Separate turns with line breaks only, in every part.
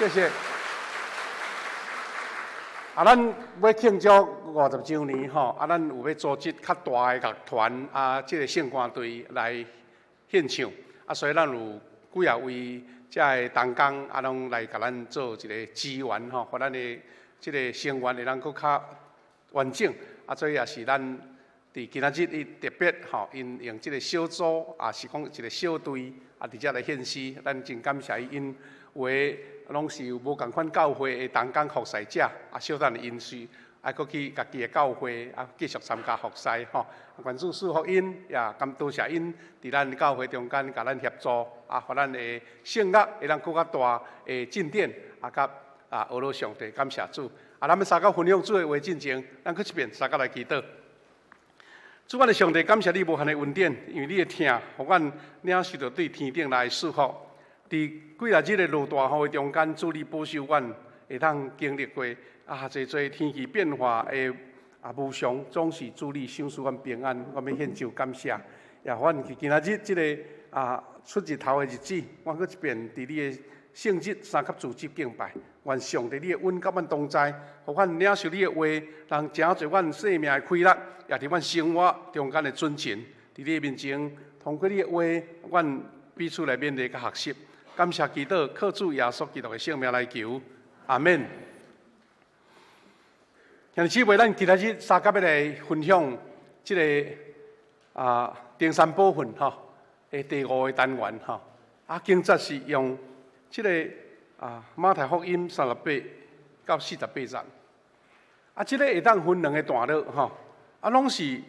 謝謝。啊，咱欲慶祝50週年吼，啊，咱有欲組織較大的樂團啊，這個聖歌隊來獻唱，啊，所以咱有幾仔位遮的同工啊，攏來共咱做一个支援吼，予咱的這个成員會當閣較完整。啊，所以也是咱佇今仔日伊特別吼，𪜶用這个小組，也是講一个小隊，啊，佇遮來獻詩，咱真感謝伊，𪜶有的攏是有無仝款教會的同工服侍者，啊，小等的𪜶需愛閣去家己的教會，啊，繼續參加服侍吼。願主賜福𪜶，也感多謝𪜶佇咱教會中間共咱協助，啊，予咱的聖樂會當閣較大的進展，啊，佮啊，呵咾上帝，感謝主。啊，咱欲相佮分享主的話進前，咱閣一遍相佮來祈禱。主，阮的上帝，感謝你無限的恩典，因為你的疼，予阮領受著對天頂來的祝福。佇幾若日的落大雨的中間，主你保守阮會當經歷過啊，濟濟天氣變化的啊無常，總是主你賞賜阮平安，我欲獻上感謝。也予阮佇今仔日這个啊出日頭的日子，阮閣一遍佇你的聖日三級組織敬拜。願上帝你的恩佮阮同在，予阮領受你的話，通成就阮生命的喜樂，也佇阮生活中間的準繩。佇你的面前，通過你的話，阮彼此來勉勵佮學習。感謝祈禱，靠主耶穌基督的聖名來求，阿們。兄弟姊妹，咱今仔日相佮欲來分享這个啊，登山寶訓吼的第五个單元吼。啊，經節是用這个啊馬太福音38到48節。啊，這个會當分兩个段落吼。啊，攏是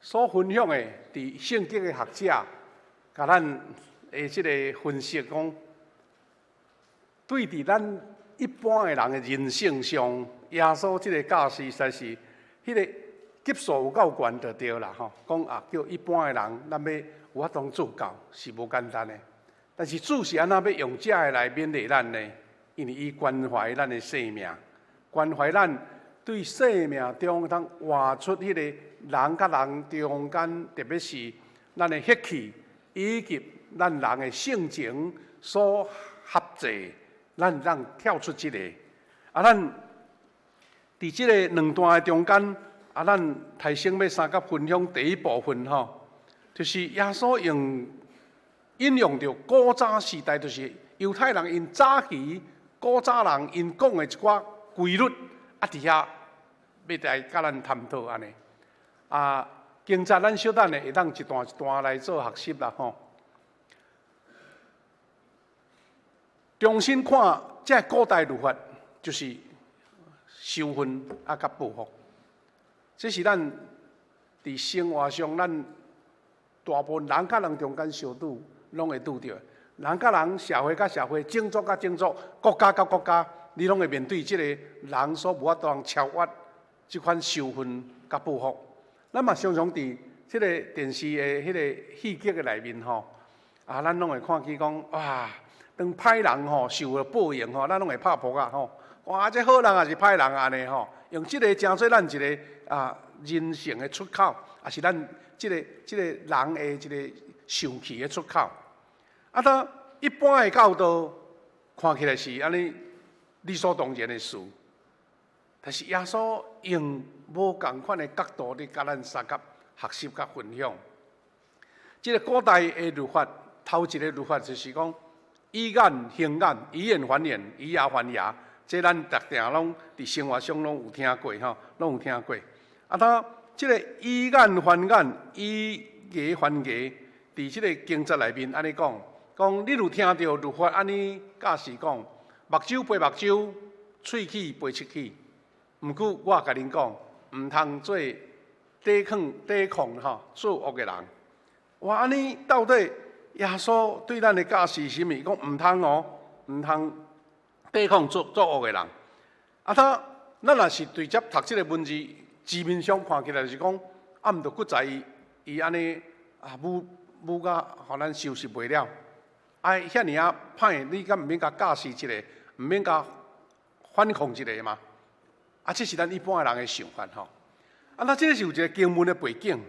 所分享的，佇聖經的學者共咱的這个分析講，對佇咱一般的人的人性上，耶穌這个教示實在是彼个級數有夠懸就對啦吼。講啊，叫一般的人，咱欲有法度做到是無簡單的。但是主是按怎欲用這个來勉勵咱呢？因為伊關懷咱的生命，關懷咱對生命中通活出彼个人佮人中間，特別是咱的血氣以及咱人的性情所合制，咱通跳出這个。啊，咱佇這个兩段的中間，啊，咱頭先欲相佮分享第一部分吼，就是耶穌用引用著古早時代，就是猶太人𪜶早期古早人𪜶講的一寡規律，啊，佇遐欲來佮咱探討按呢。啊，經節咱小等下會當一段一段來做學習啦吼。重新看這古代律法，就是仇恨啊，佮報復。這是咱佇生活上，咱大部分人佮人中間相拄，攏會拄著。人佮人、社會佮社會、種族佮種族、國家佮國家，你攏會面對這个人所無法度超越這款仇恨佮報復。咱嘛常常佇這个電視的彼个戲劇的內面吼，啊，咱攏會看見講哇，當歹人吼受了報應吼，咱攏會拍噗仔吼。哇，這好人抑是歹人按呢吼？用這个成做咱一个啊人性的出口，抑是咱這个人的一个受氣的出口。啊，當一般的教導看起來是按呢理所當然的事，但是耶穌用無仝款的角度咧，共咱相佮學習佮分享。這个古代的律法，頭一个律法就是講以眼還眼，以眼還眼，以牙還牙。這咱逐定攏佇生活上攏有聽過吼，攏有聽過。啊，當這个以眼還眼，以牙還牙，佇這个經節內面按呢講，講你有聽著律法按呢教示講，目睭賠目睭，喙齒賠喙齒。毋過我共恁講，毋通做抵抗抵抗吼作惡的人。哇，按呢到底耶穌對咱的教示是啥物？講毋通哦，毋通抵抗作作惡的人。啊，他咱若是直接讀這个文字，字面上看起來就是講，啊，毋著閣再伊伊按呢啊，侮侮甲，予咱收拾袂了。啊，遐爾仔歹，你敢毋免共教示一下，毋免共反抗一下嗎？啊，這是咱一般的人的想法吼。啊，那這个是有一个經文的背景，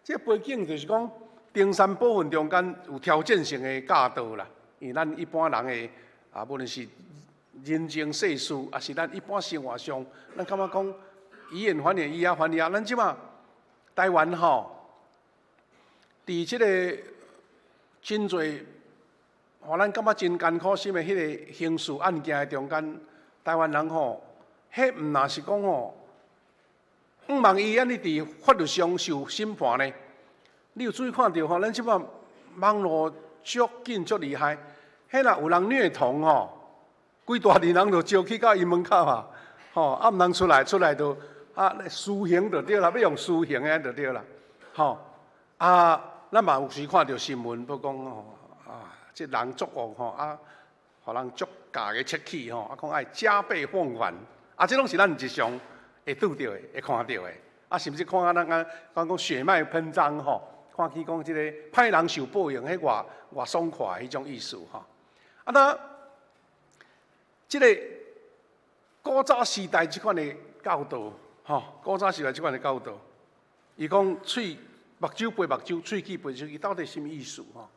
這个背景就是講，登山寶訓中間有挑戰性的教導啦。因為咱一般人的啊，無論是人情世事，抑是咱一般生活上，咱感覺講以眼還眼，以牙還牙。咱這馬台灣吼，佇這个真濟，予咱感覺真艱苦心的彼个刑事案件的中間，台灣人吼，彼毋若是講吼，向望伊按呢佇法律上受審判呢？你有注意看著吼？咱這馬網路足緊足厲害，彼若有人虐童吼，規大陣人就招去到伊門口啊，吼啊毋通出來，出來就啊私刑就對啦，欲用私刑的就對啦，吼啊，咱嘛有時看著新聞，比講吼啊，這人足惡吼啊，予人足咬个切齒吼，啊講愛加倍奉還，啊這攏是咱日常會拄著的，會看著的，啊甚至看啊咱講講講血脈噴張吼，看起講這个歹人受報應，彼偌偌爽快彼種意思吼，啊那。這个古早時代這款的教導，吼，古早時代這款的教導，伊講喙目睭賠目睭，喙齒賠喙齒，到底啥物意思？吼，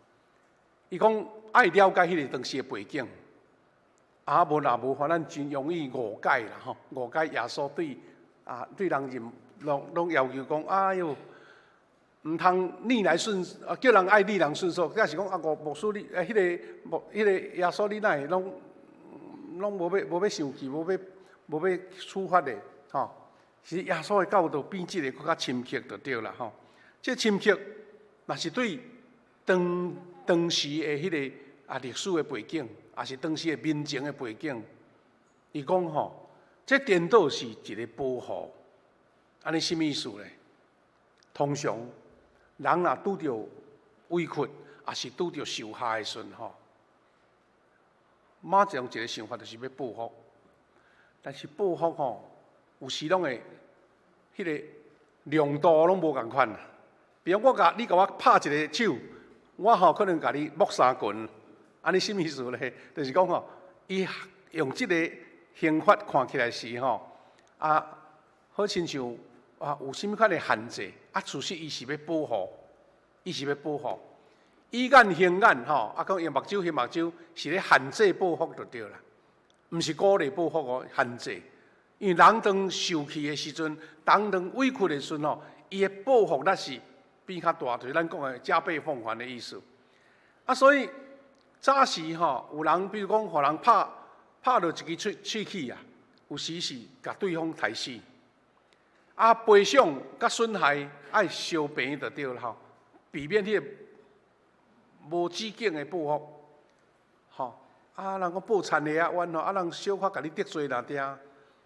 伊講愛了解彼个當時的背景，啊無若無，咱真容易誤解啦，吼，誤解耶穌對啊對人認攏攏要求講，哎喲，毋通逆來順，啊叫人愛逆來順受，抑是講啊，牧師你，啊彼个牧彼个耶穌你哪會攏？攏無欲生氣，無欲處罰的，吼。其實耶穌的教導比這个閣較深刻就對啦，吼。這深刻，若是對當當時的彼个啊歷史的背景，抑是當時的民情的背景，伊講吼，這顛倒是一个保護，按呢啥物意思咧？通常人若拄著委屈，抑是拄著受害的時陣，吼，馬上一个想法就是欲報復，但是報復吼，有時攏會彼个量度攏無仝款啦。比如我共你共我拍一个手，我吼可能共你摸三拳，按呢啥物意思咧？就是講吼，伊用這个刑法看起來是吼，啊，好親像啊有啥物款的限制，啊，事實伊是欲保護，伊是欲保護。以眼還眼吼，啊，講用目睭還目睭，是咧限制報復就對啦，毋是鼓勵報復哦，限制。因為人當受氣的時陣，人當委屈的時陣吼，伊的報復力是變較大，就是咱講的加倍奉還的意思。啊，所以早時吼，有人比如講，予人拍拍落一支喙喙齒啊，有時是共對方刣死。啊，賠償佮損害愛相平就對啦吼，避免彼个無止境的報復，吼啊！人講報田的仔冤吼，啊人小可共你得罪爾定，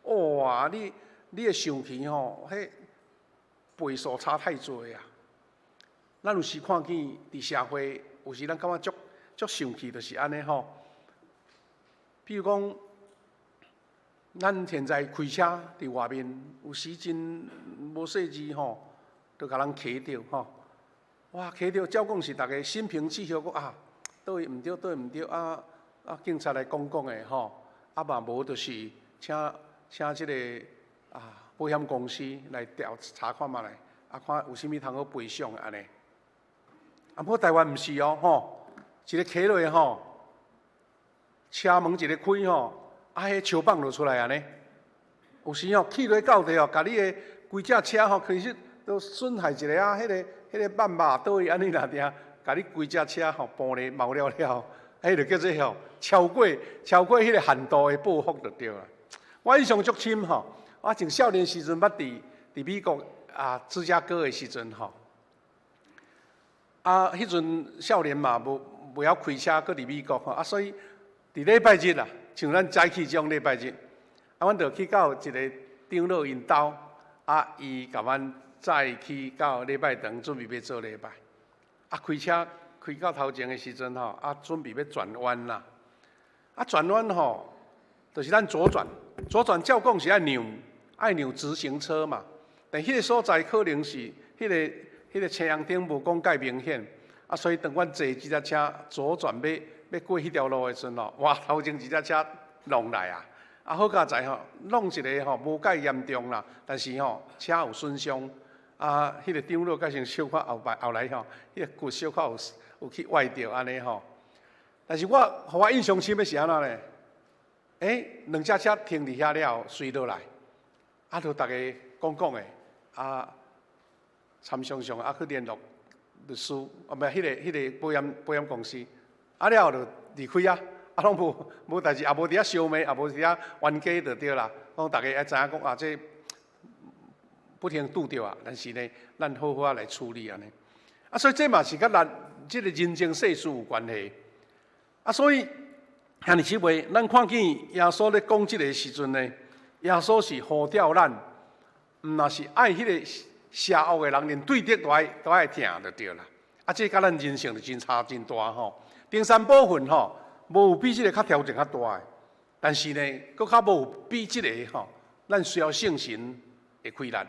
哇！你會生氣吼，彼倍數差太濟啊！咱有時看見佇社會，有時咱感覺足足生氣，就是按呢吼。比如講，咱現在開車佇外面，有時真無細緻吼，就共人騎著吼。哇，騎著照講是逐家心平氣和，講啊，佗位毋對，佗位毋對啊啊！警察來講講的吼，啊嘛無就是請請這个啊保險公司來調查看覓咧，啊看有啥物通好賠償按呢。啊，毋過台灣毋是哦，吼，一个騎落吼，車門一个開吼，啊，彼鍬棒就出來按呢。有時吼，去落到底哦，共你的規隻車吼，其實都損害一下啊，彼个慢肉佗位按呢爾定，共你規隻車吼玻璃毛了了，彼就叫做吼超過超過彼个限度的報復就對啦。我印象足深吼，我前少年時陣捌佇佇美國啊芝加哥的時陣吼，啊彼陣少年嘛無袂曉開車，閣佇美國吼，啊所以佇禮拜日啊，像咱早起這種禮拜日，啊阮就去到一个長老𪜶兜，啊伊共阮載去到禮拜堂準備欲做禮拜，啊開車開到頭前的時陣吼，啊準備欲轉彎啦，啊轉彎吼，就是咱左轉，左轉照講是愛讓愛讓直行車嘛，但彼个所在可能是彼个青紅燈無講蓋明顯，啊所以當阮坐這隻車左轉欲欲過彼條路的時陣吼，哇頭前一隻車弄來啊！啊好佳哉吼，弄一个吼無蓋嚴重啦，但是吼車有損傷。啊，彼个長老閣先小可後擺後來吼，彼个骨小可有有去崴著按呢吼。但是我予我印象深的是按怎咧？欸，兩隻車停佇遐了後，隨落來，啊，就逐家講講的，啊，參詳詳啊去聯絡律師，啊，毋彼個保險公司，啊了後就離開啊，啊攏無代誌，也無佇遐相罵，也無佇遐冤家就對啦。講逐家愛知影講啊，這不幸拄著啊，但是呢，咱好好仔來處理按呢。啊，所以這嘛是佮咱這個人情世事有關係。啊，所以兄弟姊妹，咱看見耶穌咧講這個時陣呢，耶穌是呼召咱，毋若是愛彼個邪惡的人，連對敵都愛疼就對啦。啊，這佮咱人性就真差真大吼。登山寶訓吼，無有比這個較挑戰較大的，但是呢，閣較無有比這個吼，咱需要聖神的開力。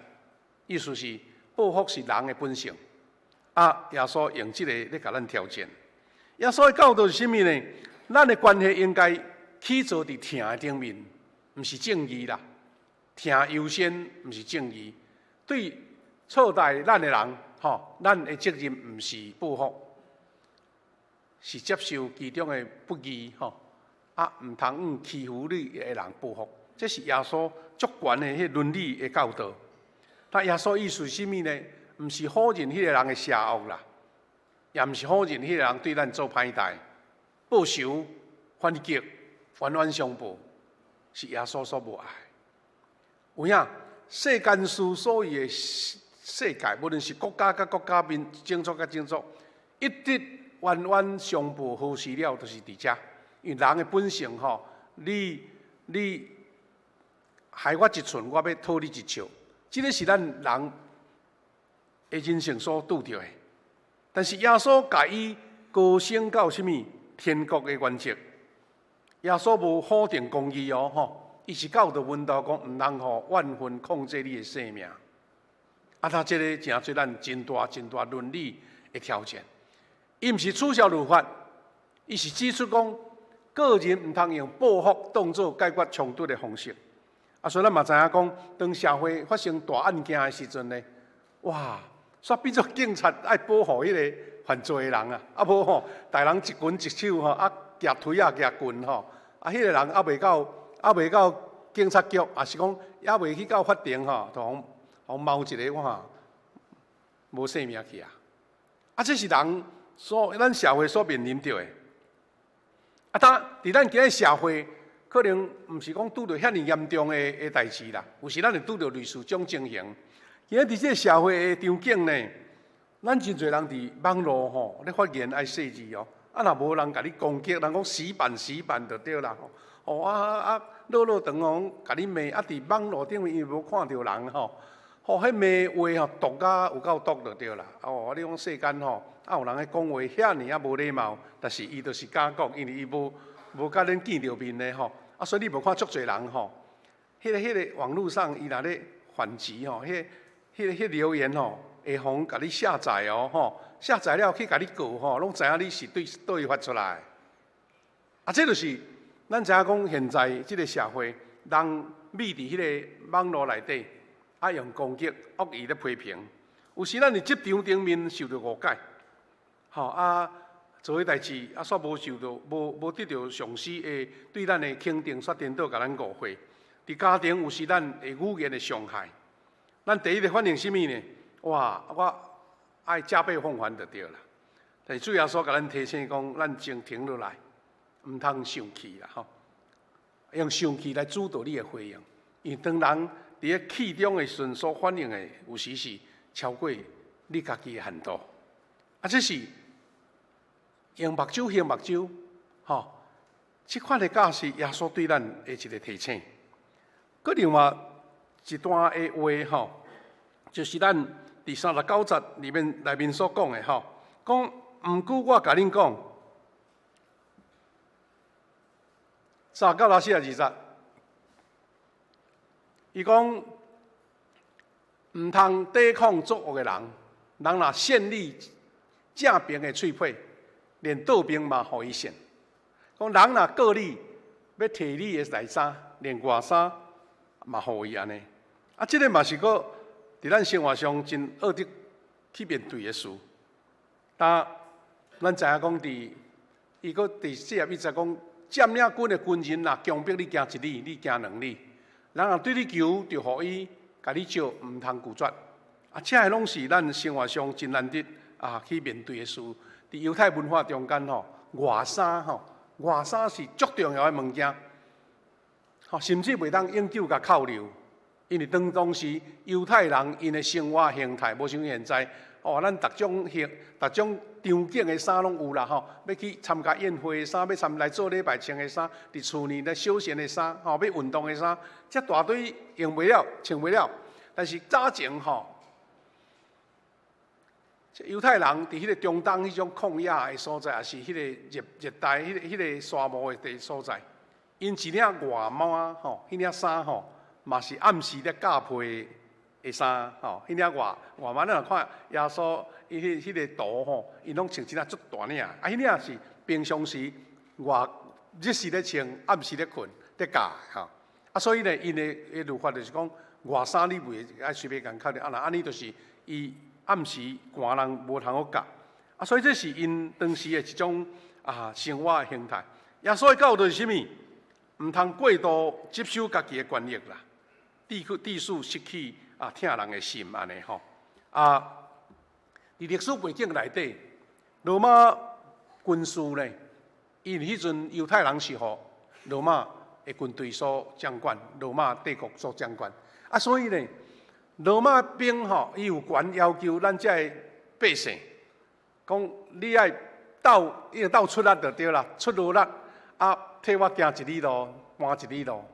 意思是報復是人的本性。啊，耶穌用這個咧共咱挑戰。耶穌的教導是啥物呢？咱的關係應該起坐佇疼的頂面，毋是正義啦。疼優先，毋是正義。對錯待咱的人，吼，咱的責任毋是報復，是接受其中的不義，吼。啊，毋通用欺負你的人報復。這是耶穌足懸的彼倫理的教導。那耶穌意思是啥物呢？毋是否認彼個人的邪惡啦，也毋是否認彼個人對咱做歹代，報仇、反擊、冤冤相報，是耶穌所無愛。有影，世間事所有的世界，無論是國家佮國家、民種族佮種族，一直冤冤相報何時了，就是佇遮。因為人的本性吼，你害我一寸，我欲討你一尺，這个是咱人的人性所拄著的。但是耶穌共伊高升到啥物天國的原則？耶穌無否定公義哦，吼，伊是教導門徒講，毋通予怨恨控制你的生命。啊，他這个誠做咱真大真大倫理的挑戰。伊毋是取消律法，伊是指出講，個人毋通用報復當做解決衝突的方式。啊，所以咱嘛知影講，當社會發生大案件的時陣呢，哇，煞變做警察愛保護彼個犯罪的人啊，啊無吼，逐人一拳一手吼，啊舉槌仔舉棍吼，啊彼個人猶未到警察局，抑是講猶未去到法庭吼，就予予貓一个哇，無性命去啊！啊，這是人所咱社會所面臨著的。啊，當佇咱今日社會，可能毋是講拄著遐爾嚴重的代誌啦，有時咱會拄著類似這種情形。今日佇這个社會的場景呢，咱真濟人佇網路吼咧發言愛細緻哦。啊，若無人共你攻擊，人講死板死板就對啦。哦啊啊，落落長予共你罵，啊佇網路頂面伊無看著人吼，吼彼罵話吼毒甲有夠毒就對啦。哦，你講世間吼，啊有人咧講話遐爾仔無禮貌，但是伊就是敢講，因為伊無共恁見著面的吼。啊，所以你無看足濟人吼，彼個網路上伊若咧反擊吼，彼個留言吼，會予共你下載哦吼，下載了去共你告吼，攏知影你是對佗位發出來。啊，這就是咱知影講，現在這個社會，人覕佇彼個網路內底，啊用攻擊、惡意咧批評，有時咱佇職場頂面受著誤解，吼啊做彼代誌啊，煞無受著無得著上司的對咱的肯定，煞顛倒共咱誤會。佇家庭有時咱的語言的傷害，咱第一個反應是啥物呢？哇！我愛加倍奉還就對啦。但是主耶穌共咱提醒講，咱先停落來，毋通生氣啦吼。用生氣來主導你的回應，因為當人佇咧氣中的時陣所反應的，有時是超過你家己的限度。啊，這是用目睭還目睭，吼！這款的教示，耶穌對咱的一個提醒。閣另外一段的話吼，就是咱佇39節內面所講的吼，講毋過我共恁講，39到42節，伊講毋通抵抗作惡的人，人若扇你正爿的喙䫌，連倒爿嘛予伊扇。講人若告你，欲提你的內衫，連外衫嘛予伊按呢。啊，這个嘛是閣佇咱生活上真學得去面對的事。但咱知影講佇伊閣第41節講，佔領軍的軍人若強迫你行一里，你行2里；人若對你求，就予伊；共你借，毋通拒絕。啊，這个攏是咱生活上真難得啊去面對的事。佇猶太文化中間吼，外衫吼，外衫是足重要的物件，吼，甚至袂當永久共扣留，因為當當時猶太人𪜶的生活形態無像現在，哦，咱逐種形、逐種場景的衫攏有啦吼。欲去參加宴會的衫，欲參來做禮拜穿的衫，佇厝內來休閒的衫，吼，欲運動的衫，這大堆用袂了，穿袂了。但是早前吼，猶太人佇彼個中東彼種曠野的所在，抑是彼個熱熱帶彼個沙漠的地所在，𪜶一領外幔吼，彼領衫吼，嘛是暗時咧夾被的衫吼，彼領外外幔，咱若看耶穌伊彼個圖吼，𪜶攏穿一領足大領，啊，彼領是平常時外日時咧穿，暗時咧睏咧蓋吼。啊，所以呢，𪜶的律法就是講，外衫你袂愛隨便共扣著，啊，若按呢就是伊暗時寒人無通好蓋，啊，所以這是𪜶當時的一種啊生活的形態。耶穌的教導是啥物？毋通過度執守家己的權益啦，致使失去啊疼人的心按呢吼。啊，佇歷史背景內底，羅馬軍事呢，因為彼陣猶太人是予羅馬的軍隊所掌管，羅馬帝國所掌管，啊，所以呢，羅馬兵吼，伊有權要求咱這个百姓，講你愛鬥，伊鬥出力就對啦，出勞力啊，替我行一里路，搬一里路。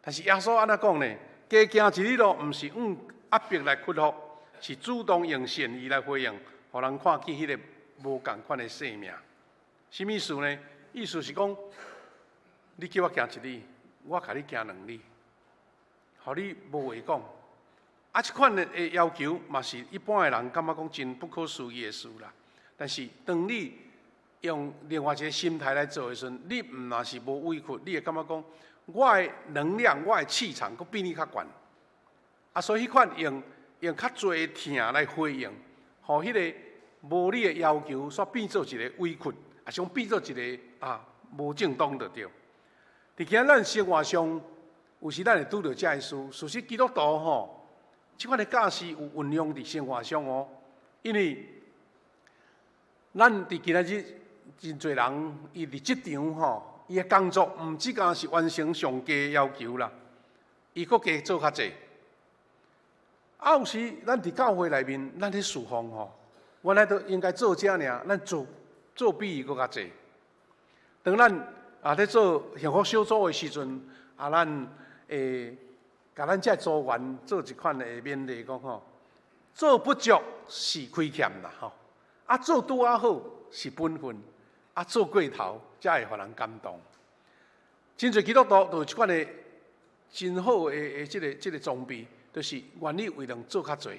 但是耶穌按怎講呢？加行一里路，毋是用壓迫來屈服，是主動用善意來回應，予人看見彼個無仝款的生命。啥物意思呢？意思是講，你叫我行一里，我共你行2里，予你無話講。啊，這款的要求嘛是一般的人感覺講真不可思議的事啦。但是當你用另外一個心態來做的時陣，你毋若是無委屈，你會感覺講，我的能量、我的氣場，閣比你較懸。啊，所以彼款用較濟疼來回應，予彼個無理的要求，煞變做一個委屈，抑是講變做一個啊無正當就對。佇今咱生活上，有時咱會拄著這个事。事實基督徒吼，這款的教示有運用佇生活上哦，因為咱佇今仔日真濟人，伊佇職場吼，伊的工作毋只干是完成上級要求啦，伊閣加做較濟。啊，有時咱佇教會內面，咱咧侍奉吼，原來都應該做這爾，咱做做比伊閣較濟。當咱啊咧做幸福小組的時陣，啊，咱會共咱這組員做一款的勉勵，講吼，做不足是虧欠啦，吼，啊做拄仔好是本分，啊做過頭才會予人感動。真濟基督徒都有這款的真好的這個裝備，就是願意為人做較濟。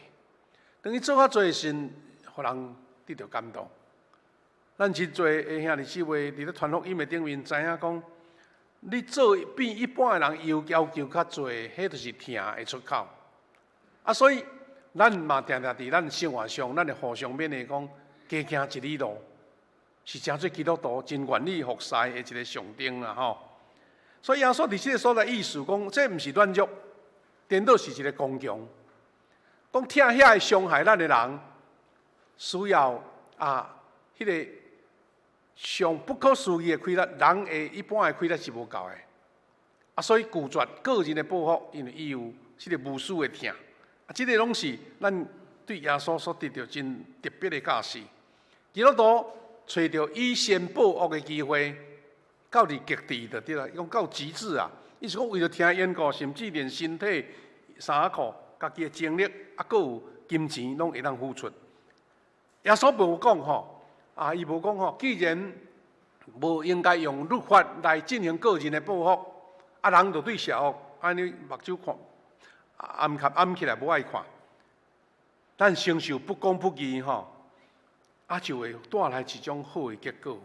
當伊做較濟時，予人得著感動。咱真濟的兄弟姊妹佇咧傳福音的頂面，知影講，你做比一般的人要求較濟，彼就是疼的出口。啊，所以咱嘛定定佇咱生活上，咱會互相勉勵講，加行一里路，是成做基督徒真願意服侍的一個象徵啦吼。所以耶穌佇這個所在意思講，這毋是軟弱，顛倒是一個剛強。講疼遐個傷害咱的人，需要啊，彼個上不可思議的氣力，人的一般的氣力是無夠的。啊，所以拒絕個人的報復，因為伊有這個無私的疼。啊，這個攏是咱對耶穌所得著真特別的教示。基督徒揣著以善報惡的機會，到佇極致就對啦，講到極致啊！伊是講為著疼緣故，甚至連身體、衫褲、家己的精力，啊，閣有金錢，攏會當付出。耶穌無講吼，啊，伊無講吼，既然無應該用律法來進行個人的報復，啊，人就對邪惡按呢目睭看，掩較掩起來無愛看。咱承受不公不義吼，啊，就會帶來一種好的結果。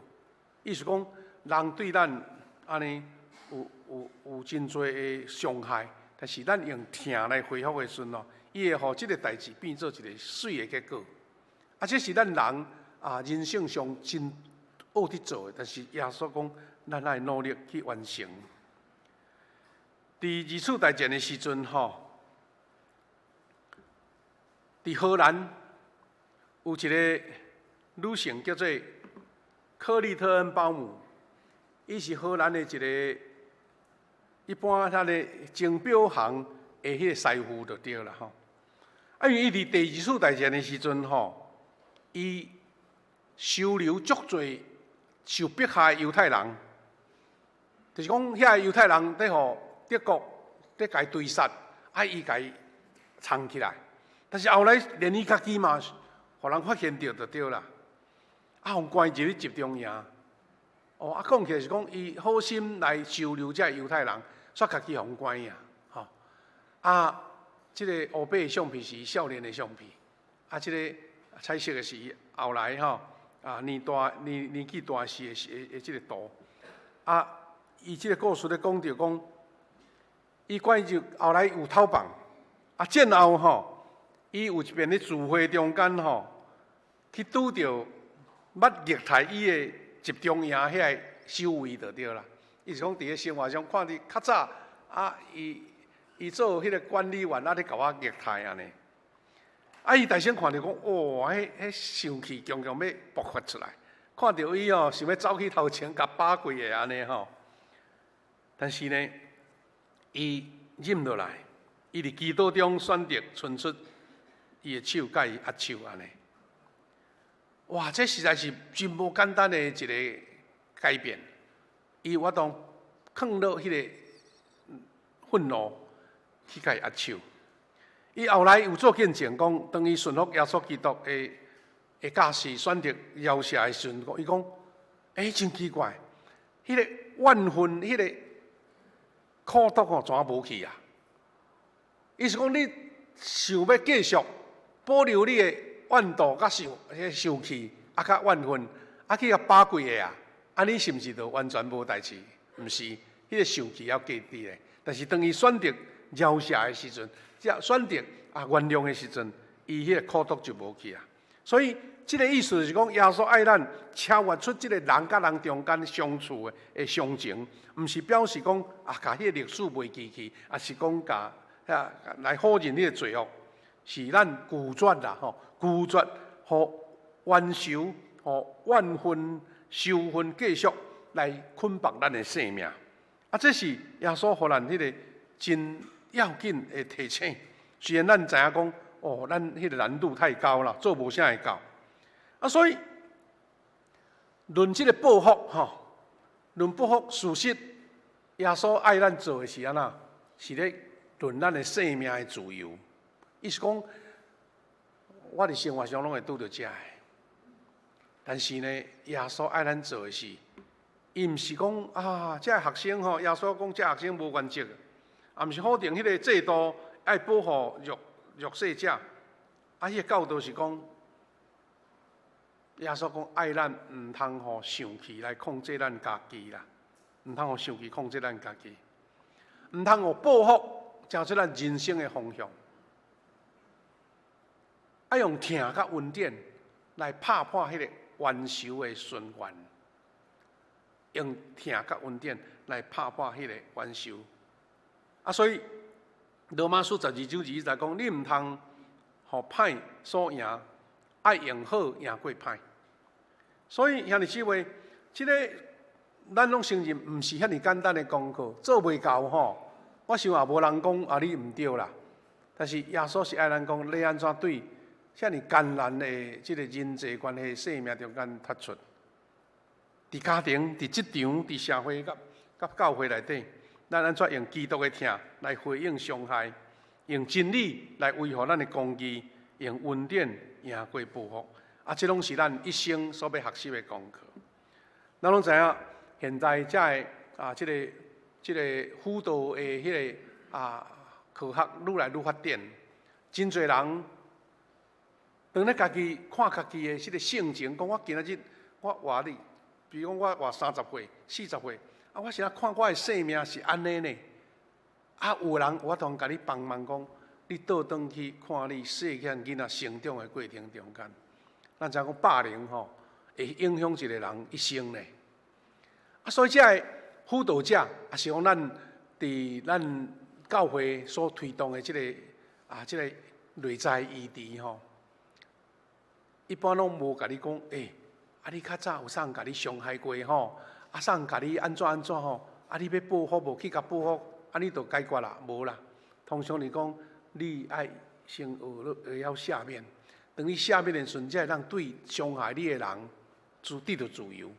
意思講，人對咱按呢有真濟的傷害，但是咱用疼來回復的時陣哦，伊會予這個代誌變做一個媠的結果。啊，這是咱人啊人生上真愛佇做的，但是耶穌講，咱愛努力去完成。佇二次大戰的時陣，吼，佇荷蘭有一个女性叫做柯麗特恩鮑姆，伊是荷蘭的一个一般遐个鐘錶行的彼个師傅就對啦吼。啊，因為伊佇第二次大戰的時陣吼，伊收留足濟受迫害的猶太人，就是講遐個猶太人佇予德國佇共伊追殺，啊，伊共伊藏起來。但是後來連伊家己嘛，予人發現著就對啦，啊，予關入去集中營。哦，啊，講起來是講伊好心來收留這猶太人，煞家己予人關啊，吼。啊，這个烏白的相片是伊少年的相片，啊，這个彩色的是伊後來吼，啊，年大年年紀大時的時的這个圖。啊，伊這个故事咧講著講，伊關入後來有逃亡，啊，戰後吼，伊有一遍咧聚會中間吼，去拄著捌虐待伊的集中營遐个守衛就對啦。伊是講佇咧生活上看佇較早，啊，伊伊做彼个管理員啊，咧共我虐待按呢。啊，伊大聲看著講，哇，彼彼生氣強強欲爆發出來，看著伊哦，想欲走去頭前共打規个按呢吼。但是呢，伊忍落來，伊佇祈禱中選擇伸出伊的手，共伊握手按呢。哇，這實在是真無簡單的一个改變。伊有法度囥落彼个憤怒去共伊握手。伊後來有做見證講，當伊順服耶穌基督的的教示，選擇饒赦的時陣，伊講：欸，真奇怪，彼个怨恨、彼个苦毒吼，怎無去啊？伊是講你想欲繼續保留你的怨妒、佮生彼个生氣，啊，佮怨恨，啊，去共打規个啊？按呢是毋是就完全無代誌？毋是，彼个生氣猶繼佇咧。但是當伊選擇饒赦的時陣，這選擇啊原諒的時陣，伊彼個苦毒就無去啊。所以，這个意思是講，耶穌愛咱超越出這个人佮人中間相處的的傷情，毋是表示講啊，共彼个歷史袂記去，抑是講共遐來否認彼个罪惡，是咱拒絕啦吼，拒絕予冤仇、予怨恨、仇恨繼續來捆綁咱的生命。啊，這是耶穌予咱彼个真要緊的提醒。雖然咱知影講，哦，咱彼个難度太高啦，做無啥會到。啊，所以論這个報復吼，論報復，事實耶穌愛咱做的是按怎？是咧論咱的生命的自由。意思講，我佇生活上攏會拄著這个。但是呢，耶穌愛咱做的是，伊毋是講啊，這个學生吼，耶穌講這个學生無原則，也毋是否定彼个制度愛保護弱弱勢者。啊，彼个教導是講，耶穌講愛咱毋通予生氣來控制咱家己啦，毋通予生氣控制咱家己，毋通予報復成做咱人生的方向，愛用疼佮恩典來拍破彼個冤仇的循環，用疼佮恩典來拍破彼個冤仇。啊，所以羅馬書12章21節講，你毋通予歹所贏，愛用好贏過歹。所以兄弟姊妹，這个咱攏承認，毋是遐爾簡單的功課，做袂到吼。我想也無人講啊，你毋對啦。但是耶穌是愛咱講，你按怎對遮爾艱難的這个人際關係、生命中間脫出？佇家庭、佇職場、佇社會、佮佮教會內底，咱按怎用基督的疼來回應傷害，用真理來維護咱的公義，用恩典贏過報復。啊，這攏是咱一生所欲學習的功課。咱攏知影，現在這个啊，這个這个輔導的彼个啊科學愈來愈發展，真濟人當咧家己看家己的這个性情，講我今仔日我活你，比如講我活30歲、40歲，啊，我是按怎看我的生命是按呢呢？啊，有人有法度共你幫忙講，你倒轉去看你細漢囡仔成長的過程中間，咱知影講霸凌吼，會影響一個人一生呢。啊，所以這个輔導者，也是講咱佇咱教會所推動的這個內在醫治吼，一般攏無共你講，欸，啊你較早有啥人共你傷害過吼？啊，啥人共你按怎按怎吼？啊，你欲報復無？去共報復，按呢就解決啦？無啦。通常來講，你愛先學會曉赦免。當你赦免的時陣，才會當對傷害你的人自得著自由。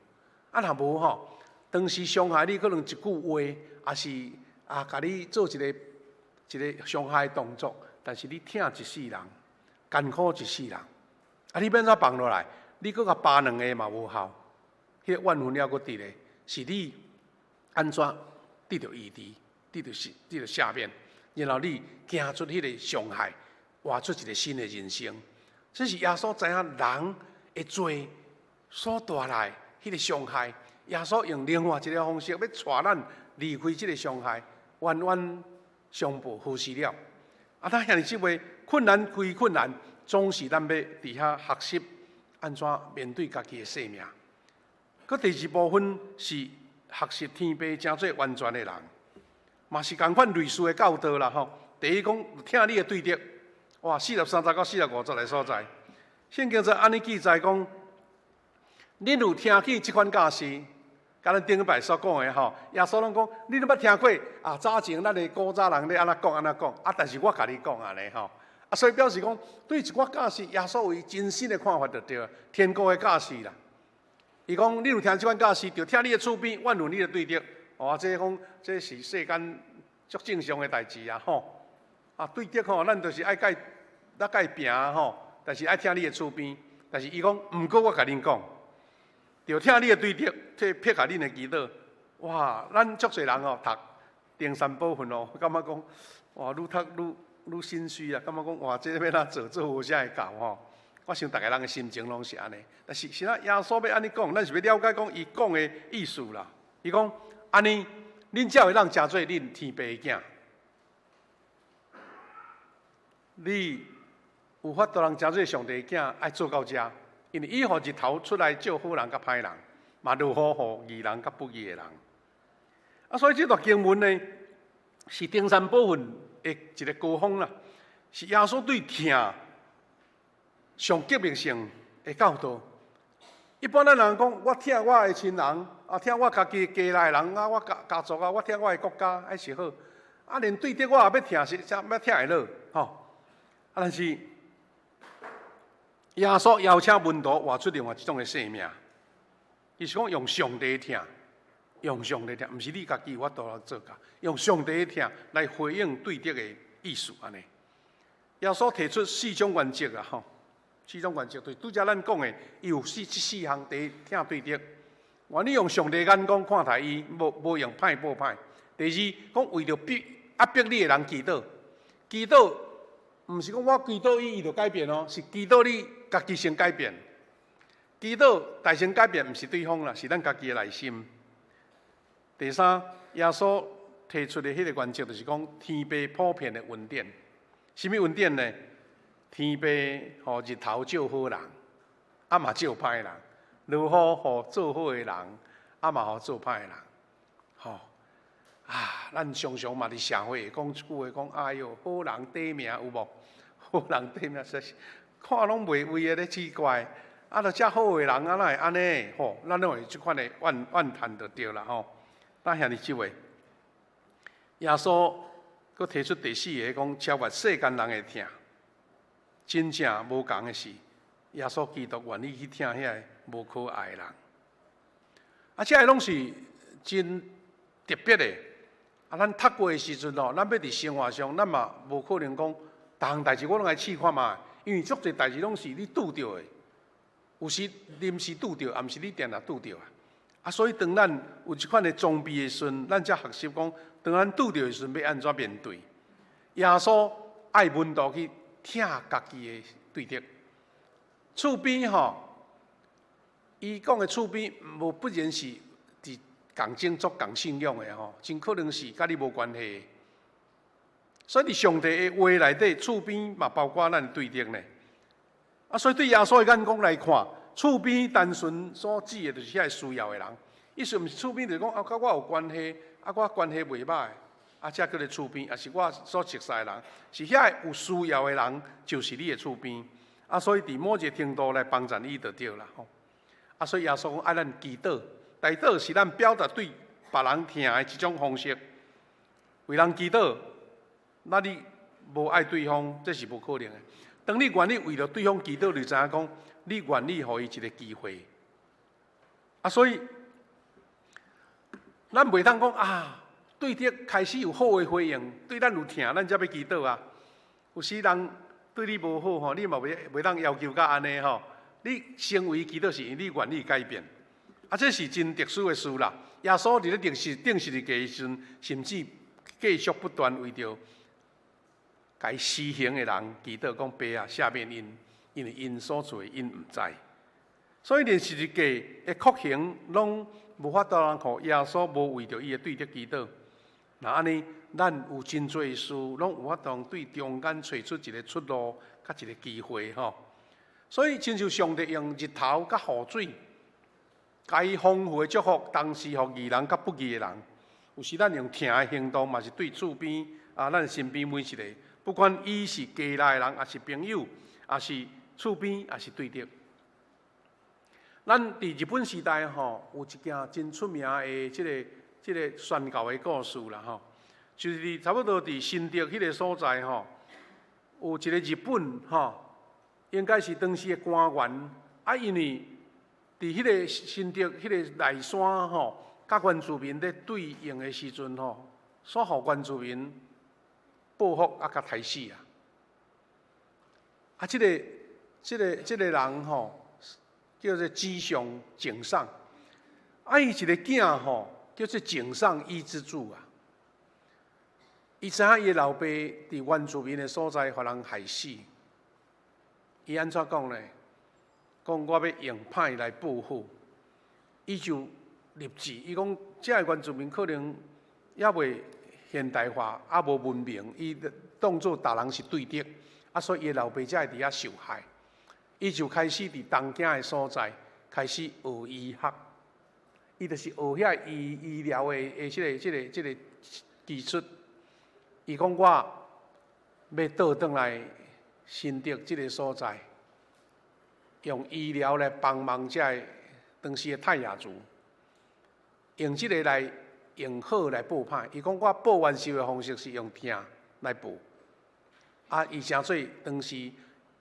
啊，若無吼，當時傷害你可能一句話，抑是啊，共你做一個一個傷害動作，但是你疼一世人，艱苦一世人，啊，你欲按怎放落來？你閣共扒兩下嘛無效，彼個怨恨猶閣佇咧，是你按怎得著醫治，得著赦免，然後你行出彼個傷害，活出一個新的人生。這是耶穌知影人的罪所帶來彼個傷害，耶穌用另外一個方式欲帶咱離開這個傷害，冤冤相報何時了？啊，咱兄弟姊妹，困難歸困難，總是咱欲佇遐學習按怎面對家己的生命。閣第二部分是學習天父成做完全的人，嘛是仝款類似的教導啦吼。第一講疼你的對敵，哇，43節到45節的所在，聖經就按呢記載講，恁有聽見這款教示，佮咱頂禮拜所講的吼，耶穌攏講，恁都捌聽過啊？早前咱的古早人咧按怎講按怎講啊？但是我共你講按呢吼，啊，所以表示講對一寡教示，耶穌有伊真新的看法就對了，天國的教示啦。伊講，恁有聽這款教示，著疼你的厝邊，怨恨你的對敵。哦，這講這是世間足正常的代誌啊吼。啊，對敵吼，咱就是愛共咱共伊拚吼，但是愛疼你的厝邊。但是伊講，毋過我共恁講，著疼你的對敵，去撇下恁的祈禱。哇，咱足濟人哦，讀登山寶訓哦，感覺講哇，愈讀愈愈心虛啊，感覺講哇，這欲按怎做，做無啥會到吼。我想逐个人的心情攏是按呢。但是是啦，耶穌欲按呢講，咱是欲了解講伊講的意思啦。伊講按呢，恁才會當成做恁天父的囝。你有法度通成做上帝的囝，愛做到遮，因為伊予日頭出來照好人佮歹人，嘛落雨予義人佮不義的人。啊，所以這段經文呢，是登山寶訓的一個高峰啦，是耶穌對疼上革命性的教導。一般咱人講，我疼我的親人，啊，疼我家己家內人，啊，我家家族啊，我疼我的國家，彼是好。啊，連對敵我也欲疼，是才欲疼會落，吼。啊，但是耶穌邀請門徒活出另外一種的生命，伊是講用上帝的疼，用上帝的疼，毋是你家己有法度來做到，用上帝的疼來回應對敵的意思按呢。耶穌提出四種原則啊，吼，四種原則就是拄才咱講的，伊有這四項：第一，疼對敵，願意用上帝眼光看待伊，無無用歹報歹。第二，講為著逼壓迫你的人祈禱，祈禱。毋是講我祈禱伊，伊就改變哦，是祈禱你家己先改變。祈禱大先改變，毋是對方啦，是咱家己的內心。第三，耶穌提出的彼個原則，就是講天父普遍的恩典。啥物恩典呢？天父予日頭照好人，啊嘛照歹人；落雨予做好的人，啊嘛予做歹的人。吼！啊，咱常常嘛佇社會會講一句話，講哎喲，好人短命有無？好人短命，實是看攏袂為的咧奇怪。啊，著遮好的人，啊，哪會按呢？吼，咱攏會這款的怨怨嘆就對啦吼。咱兄弟姊妹，耶穌閣提出第四个講，超越世間人的疼，真正無仝的是，耶穌基督願意去疼遐个無可愛的人。啊，這个攏是真特別的。啊，咱讀過的時陣吼，咱欲佇生活上，咱嘛無可能講，逐項代誌我攏來試看覓，因為足濟代誌攏是你拄著的，有時臨時拄著，也毋是你定定拄著啊。啊，所以當咱有這款的裝備的時陣，咱才學習講，當咱拄著的時陣，欲按怎面對。耶穌愛門徒去疼家己的對敵，厝邊吼，伊講的厝邊，無不然是佇仝種族、仝信仰的吼，真可能是佮你無關係的。所以佇上帝的話內底，厝邊嘛包括咱對敵呢。啊，所以對耶穌的眼光來看，厝邊單純所指的，就是遐個需要的人。意思毋是厝邊，就是講啊，佮我有關係，啊，我關係袂䆀，啊，才叫做厝邊，抑是我所熟似的人，是遐个有需要的人，就是你的厝邊。啊，所以佇某一个程度來幫贊伊就對啦吼。啊，所以耶穌講愛咱祈禱，代禱是咱表達對別人疼的一種方式。為人祈禱，那你無愛對方，這是無可能的。當你願意為著對方祈禱，就知影講你願意予伊一个機會。啊，所以咱袂當講啊，對敵開始有好的回應，對咱有疼，咱才欲祈禱啊。有時人對你無好吼，你嘛袂當要求甲按呢吼。你先為伊祈禱是因為你願意改變，啊，這是真特殊的事啦。耶穌佇咧釘十字架的時陣，甚至繼續不斷為著共伊施刑的人祈禱，講爸啊，赦免𪜶，因為𪜶所做的𪜶毋知。所以連十字架的酷刑，攏無法度通予耶穌無為著伊的對敵祈禱。若按呢，咱有真濟事，攏有法度對中間揣出一个出路，佮一个機會吼。所以，親像上帝用日頭佮雨水，共伊豐富的祝福，同時予義人佮不義的人。有時咱用疼的行動，嘛是對厝邊啊，咱身邊每一个，不管伊是家內的人，抑是朋友，抑是厝邊，抑是對敵。咱佇日本時代吼，有一件真出名的這個宣教的故事啦吼，就是佇差不多佇新竹彼个所在吼，有一个日本吼，應該是當時的官員，啊，因為佇彼个新竹彼个內山吼，佮原住民咧對應的時陣吼，煞予原住民報復啊，共刣死啊！啊，這個人吼，叫做井上井上，啊，伊一个囝吼，叫做井上伊之助啊。伊知影伊的老爸佇原住民的所在，予人害死。伊按怎講呢？講我欲用歹來報好。伊就立志，伊講這个原住民可能猶未現代化，猶無文明，伊當做逐人是對敵，啊，所以伊的老爸才會佇遐受害。伊就開始佇東京的所在開始學醫學，伊就是學遐醫醫療的這個技術。伊講我欲倒轉來新竹這个所在，用醫療來幫忙這个當時的泰雅族，用這个來用好來報歹。伊講我報冤仇的方式是用疼來報。啊，伊誠做當時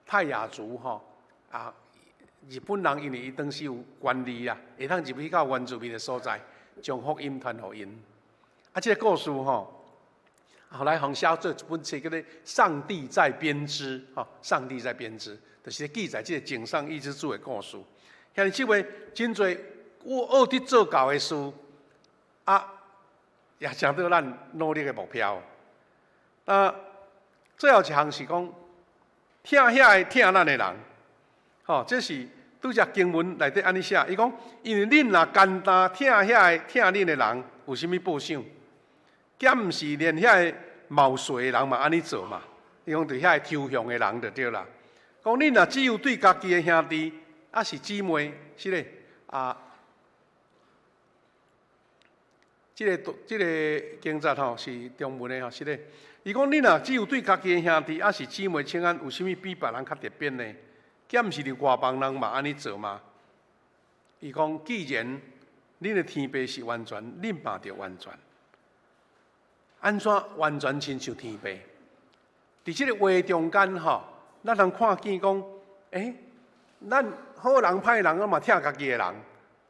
泰雅族吼。啊！日本人因為伊當時有權利啊，會當入去到原住民的所在，將福音傳予𪜶。啊，這个故事吼，後來予寫做一本冊，叫做《上帝在編織》吼，《上帝在編織》就是記載這个井上伊之助的故事。兄弟姊妹，真濟有惡得做教的事，啊，也成做咱努力的目標。啊，最後一項是講，疼遐个疼咱的人。吼，這是拄才經文內底按呢寫，伊講，因為恁若單單疼遐个疼恁的人，有啥物報賞？敢毋是連遐个謀稅的人嘛按呢做嘛？伊講對遐个抽象的人就對啦。講恁若只有對家己的兄弟，抑是姊妹，是咧啊？這個經節吼是中文的吼，是咧。伊講恁若只有對家己的兄弟，抑是姊妹請安，有啥物比別人較特別呢？敢毋是佇外邦人嘛按呢做嗎？伊講，既然恁的天父是完全，恁嘛著完全。按怎完全親像天父？佇這個話中間吼，咱通看見講，欸，咱好人歹人，攏嘛疼家己的人。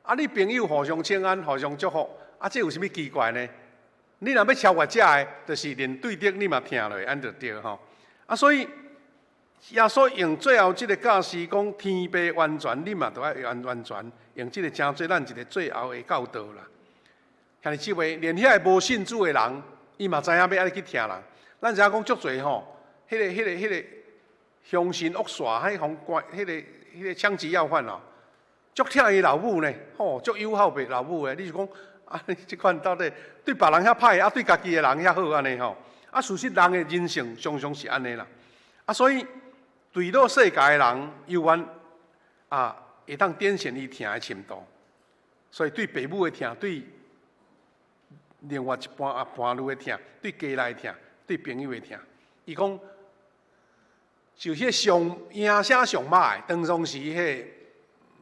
啊，你朋友互相請安，互相祝福，啊，這有啥物奇怪呢？你若欲超越這个，就是連對敵你嘛疼落，按就對吼。啊，所以。耶穌用最後這个教示講，天父完全，你嘛著愛完全，用這个成做咱一个最後的教導啦。兄弟姊妹，連遐个無信主的人，伊嘛知影欲按呢去疼人。咱知影講足濟吼，彼个兇神惡煞，彼予關，彼个槍擊要犯哦，足疼伊老母呢，吼，足友好彼老母的。你是講啊？這款到底對別人遐歹，啊對家己的人遐好按呢吼？啊，事實人的人性常常是按呢啦。啊，所以。墜落世界的人，猶原啊，會當展現伊疼的深度。所以對父母的疼，對另外一半啊伴侶的疼，對家內的疼，對朋友的疼。伊講，就彼上贏聲上歹的，當中是彼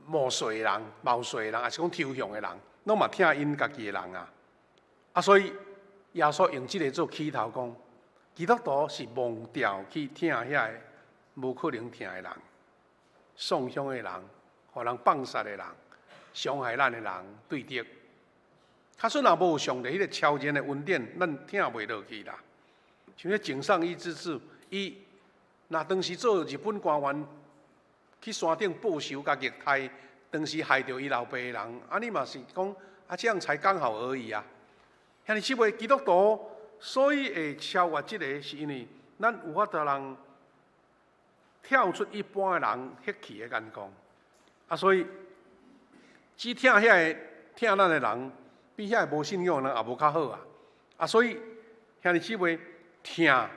無序的人、無序的人，抑是講抽象的人，攏嘛疼𪜶家己的人啊。啊，所以耶穌用這个做起頭講，基督徒是忘掉去疼遐个無可能疼的人、喪鄉的人、予人放殺的人、傷害咱的人對敵。假使若無上帝彼个超然的恩典，咱疼袂落去啦。像彼井上一之助，伊若當時做日本官員去山頂報仇，共虐待，當時害著伊老爸的人，按呢嘛是講啊，這樣才剛好而已啊。兄弟姊妹，基督徒所以會超越這个，是因為咱有法度通跳出一般的人血氣的眼光。啊，所以只疼遐个疼咱的人，比遐个無信仰的人也無較好啊。啊，所以兄弟姊妹，疼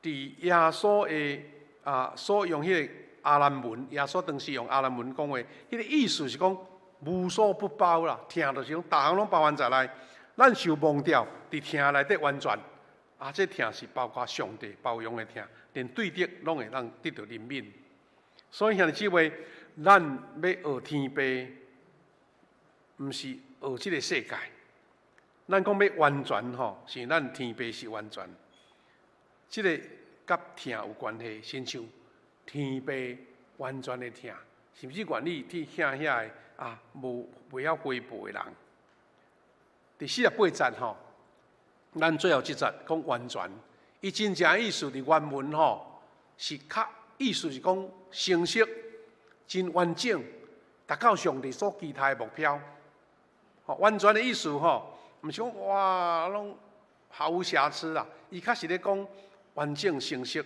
佇耶穌的啊所用彼个亞蘭文，耶穌當時用亞蘭文講話，彼个意思是講無所不包啦。疼就是講，逐項攏包含在內。咱受忘掉佇疼內底完全，啊，這疼是包括上帝包容的疼，連對敵攏會當得著憐憫。所以兄弟姊妹，咱欲學天父，毋是學這个世界。咱講欲完全吼，是咱天父是完全。這个佮疼有關係，親像天父完全的疼，甚至願意去疼遐个啊無袂曉回報的人。第四十八節吼，咱最後這節講完全，伊真正意思佇原文吼是較意思是講成熟、真完整，達到上帝所期待的目標。吼，完全的意思吼，毋是講哇攏毫無瑕疵啦，伊較是咧講完整成熟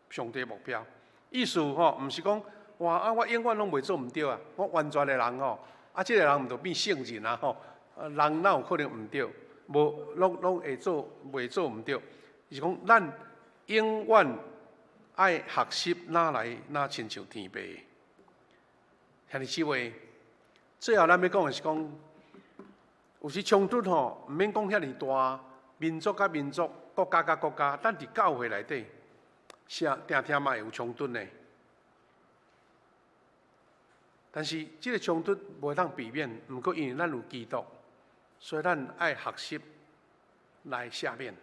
上帝目標。意思吼，毋是講哇啊我永遠攏袂做毋著啊，我完全的人吼，啊這个人毋就變聖人啊吼。人哪有可能毋著？無攏攏會做，袂做毋著。是講咱永遠愛學習哪來哪親像天父。兄弟姊妹，最後咱欲講的是講，有時衝突吼，毋免講遐爾大，民族佮民族，國家佮國家，咱佇教會內底，是啊，定定嘛會有衝突呢。但是這个衝突無當避免，毋過因為咱有基督。所以咱愛學習來赦免。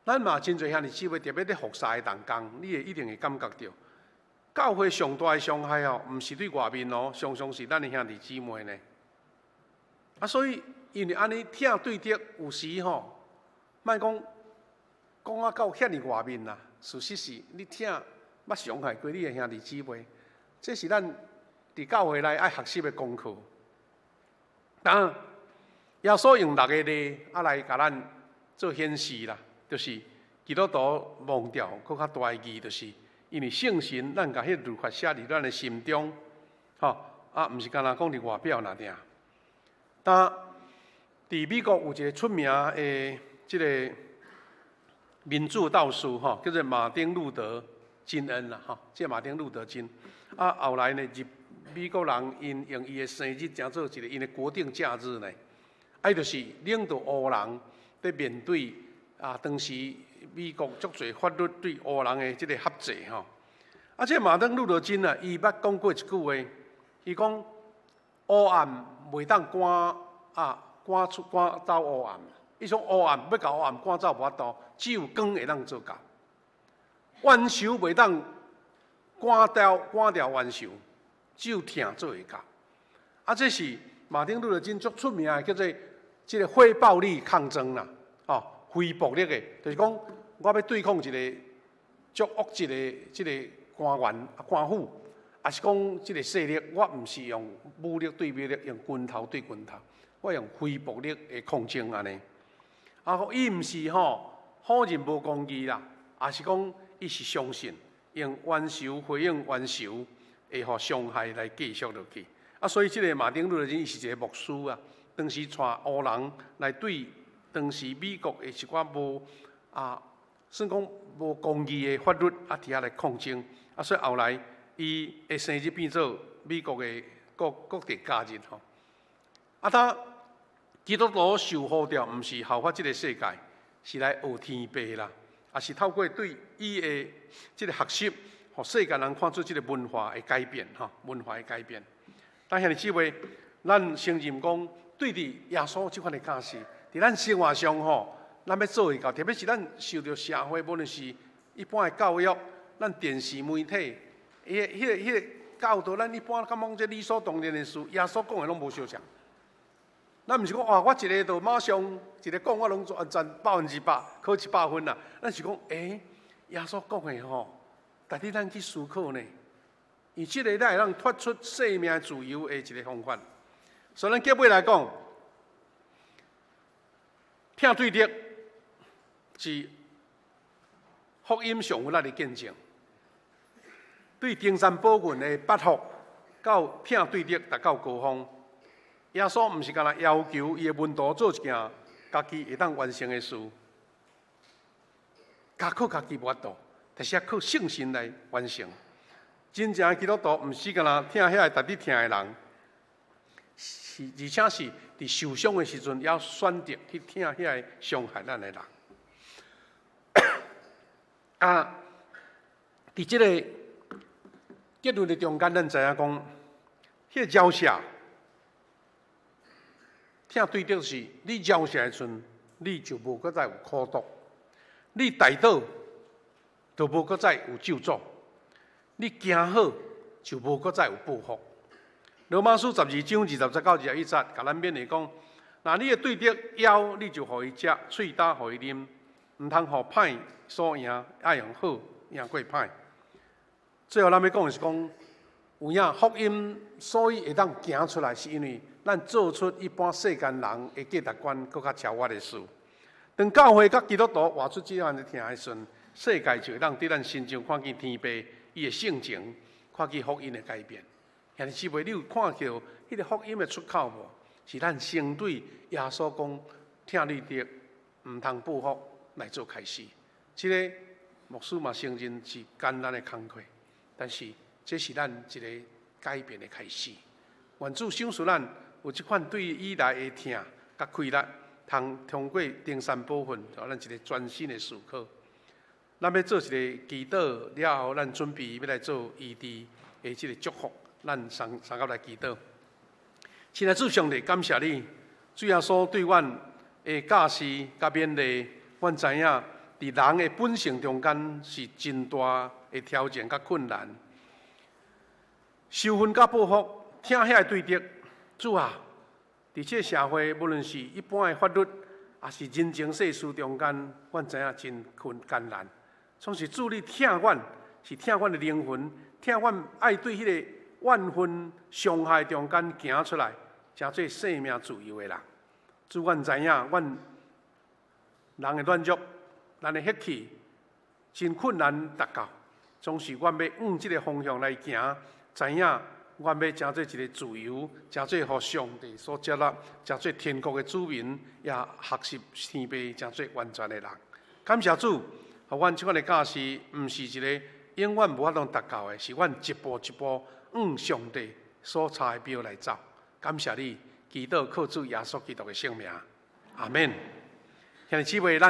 咱嘛真濟兄弟姊妹，特別佇服侍的同工，你會一定會感覺著，教會上大的傷害哦，毋是對外面哦，常常是咱的兄弟姊妹呢。啊，所以因為按呢疼對敵，有時吼，莫講講啊到遐爾外面啦，事實是你疼捌傷害過你的兄弟姊妹，這是咱佇教會內愛學習的功課。當耶穌用六个例啊來共咱做顯示啦，就是基督徒忘掉閣較大的義，就是因為聖神咱共彼律法寫佇咱的心中，吼啊，毋是干焦講佇外表爾爾。當佇美國有一个出名的這个民主鬥士吼，叫做馬丁路德金恩啦，吼，這个馬丁路德金啊，後來呢，入美國人𪜶用伊的生日成做一个𪜶的國定假日呢，啊，伊就是領導黑人佇面對啊當時美國足濟法律對黑人的這个轄制吼。啊，這个馬丁路德金啊，伊捌講過一句話，伊講黑暗袂當趕啊趕出趕走黑暗，伊講黑暗欲共黑暗趕走無法度，只有光會當做到。冤仇袂當趕掉冤仇。只有疼做會到，啊，這是馬丁路德金足出名的，叫做這个非暴力抗爭啦，哦，非暴力的，就是講我欲對抗一个足惡質的這个官員、官府，抑是講這个勢力，我毋是用武力對武力，用拳頭對拳頭，我用非暴力的抗爭按呢。啊，伊毋是吼否認無公義啦，抑是講伊是相信用冤仇回應冤仇，會予傷害來繼續落去。啊，所以這个馬丁路德金伊是一个牧師啊，當時帶黑人來對當時美國的一寡無啊，算講無公義的法律啊，佇遐來抗爭。啊，所以後來伊的生日變做美國的國定假日吼。啊，他基督徒受呼召，毋是效法這个世界，是來學天父啦，也是透過對伊的這个學習，予世界人看出這个文化的改變，吼，文化的改變。但兄弟姊妹，咱承認講，對佇耶穌這款的教示，佇咱生活上吼，咱欲做會到，特別是咱受著社會，無論是一般的教育，咱電視媒體，彼个、彼个、彼个教導，咱一般感覺這理所當然的事，耶穌講的攏無相像。咱毋是講哇，我一个就馬上一个講，我攏完全100%考100分啦。咱是講，欸，耶穌講的吼，值得咱去思考呢。伊這个才會當脫出生命自由的一个方法。所以，咱結尾來講，疼對敵是福音上有力的見證。對登山寶訓的八福到疼對敵達到高峰。耶穌毋是干焦要求伊的門徒做一件家己會當完成的事，家靠家己無法度，但是靠聖神來完成。真正的基督徒毋是干焦疼遐個值得疼的人，是而且是佇受傷的時陣，也選擇去疼遐個傷害咱的人。啊，佇這個結論的中間，咱知影講，彼個饒赦。疼對敵是，你饒赦的時陣，你就無閣再有苦毒；你代禱，就無閣再有咒詛；你行好，就無閣再有報復。羅馬書12章20節到21節，共咱勉勵講：若你的對敵枵，你就予伊食；喙焦，予伊啉，毋通予歹所贏，愛用好贏過歹。最後，咱欲講的是講，有影福音所以會當行出來，是因為咱做出一般世間人的價值觀閣較超越的事。當教會佮基督徒活出這款的疼的時陣，世界就會當佇咱身上看見天父伊的性情，看見福音的改變。兄弟姊妹，你有看著彼个福音的出口無？是咱先對耶穌講疼對敵，毋通報復來做開始。這个牧師嘛承認是艱難的工課，但是這是咱一个改變的開始。願主賞賜咱有這款對以來的疼佮快樂，通通過登山寶訓，予咱一个全新的思考。咱欲做一个祈禱了後，咱準備欲來做醫治的這个祝福。咱相相佮來祈禱。親愛主上帝，感謝你，主耶穌對阮的教示佮勉勵，阮知影佇人的本性中間是真大的挑戰佮困難。仇恨佮報復，疼遐个對敵，主啊，佇這个社會，無論是一般的法律，抑是人情世事中間，阮知影真困艱難。總是主你疼阮，是疼阮的靈魂，疼阮愛對彼个怨恨傷害中間行出來，成做生命自由的人。主，阮知影，阮人的軟弱，咱的血氣，真困難達到。總是阮欲向這个方向來行，知影阮欲成做一个自由，成做予上帝所接納，成做天國的子民，也學習天父成做完全的人。感謝主，予阮這款的教示，毋是一个永遠無法度達到的，是阮一步一步向上帝所插的標來走。感謝你，祈禱靠主耶穌基督的聖名，阿們。兄弟姊妹，咱。